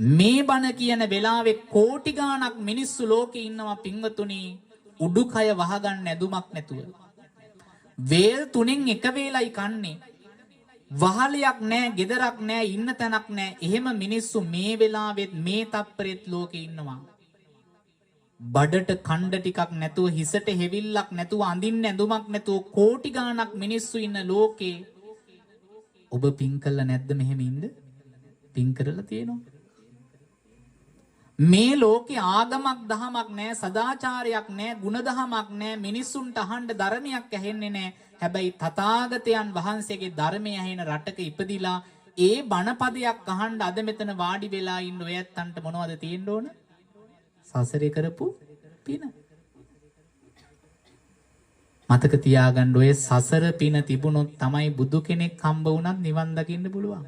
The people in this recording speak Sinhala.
මේ බණ කියන වෙලාවේ කෝටි ගාණක් මිනිස්සු ලෝකේ ඉන්නවා පින්වතුනි, උඩුකය වහගන්න ඇඳුමක් නැතුව. වේල් තුනෙන් එක වේලයි කන්නේ. වහලයක් නෑ, ගෙදරක් නෑ, ඉන්න තැනක් නෑ. එහෙම මිනිස්සු මේ වෙලාවෙත් මේ තප්පරෙත් ලෝකේ ඉන්නවා. බඩට කණ්ඩ ටිකක් නැතුව, හිසට හෙවිල්ලක් නැතුව, අඳින්න ඇඳුමක් නැතුව කෝටි ගාණක් මිනිස්සු ඉන්න ලෝකේ ඔබ පින් කළා නැද්ද මෙහෙම ඉන්න? පින් කරලා තියෙනවා. මේ ලෝකේ ආගමක් දහමක් නෑ, සදාචාරයක් නෑ, ගුණදහමක් නෑ, මිනිස්සුන්ට අහන්න ධර්මයක් ඇහෙන්නේ නෑ. හැබැයි තථාගතයන් වහන්සේගේ ධර්මය ඇහෙන රටක ඉපදිලා ඒ බණපදයක් අහන්න අද මෙතන වාඩි වෙලා ඉන්න ඔය ඇත්තන්ට මොනවද තියෙන්න ඕන? සසරේ කරපු පින. මතක තියාගන්න, ඔය සසර පින තිබුණොත් තමයි බුදු කෙනෙක් හම්බ වුණත් නිවන් දකින්න පුළුවන්.